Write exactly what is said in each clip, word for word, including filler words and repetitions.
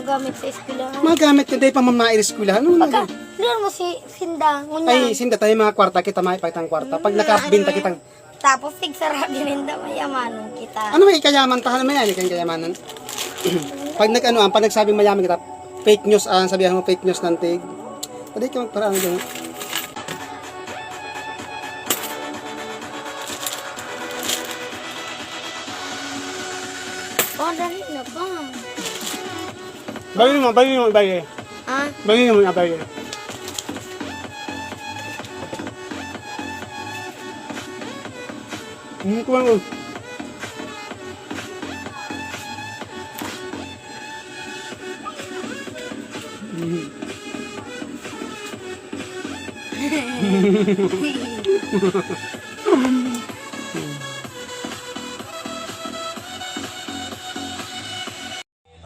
Gamit sa eskwelahan. Magamit ka, dahil pamamail eskwelahan. Ano Pagka, na? Lalo mo si Sinda, ngunyan. Ay, Sinda, tayo mga kwarta kita, may pagtang kwarta. Pag nakabinta kitang, Tapos, tigsara din, Sinda, mayamanon kita. Ano may kayaman tahan? May ani kayong kayamanan? Pag nag-ano, ang pag nagsabing mayaman kita, fake news, ang sabihan mo fake news ng tig. Pwede ka magparaan dyan. Oh, dali na ba? Bayo mo, bayo mo, bayo. Ah, Bayo mo, bayo. Hindi ko lang.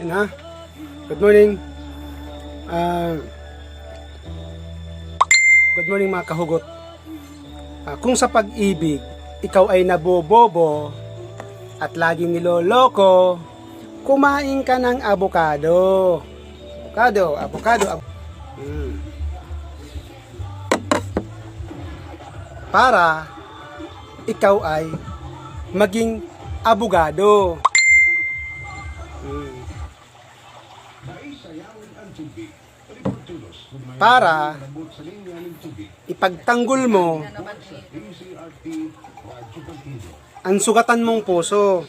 Yan ha. Good morning. Ah, good morning, mga kahugot. Ah, kung sa pag-ibig, ikaw ay nabobobo at laging niloloko, kumain ka ng avocado. Avocado, avocado, av- Mm. Para ikaw ay maging abogado. Mm. Para ipagtanggol mo ang sugatan mong puso.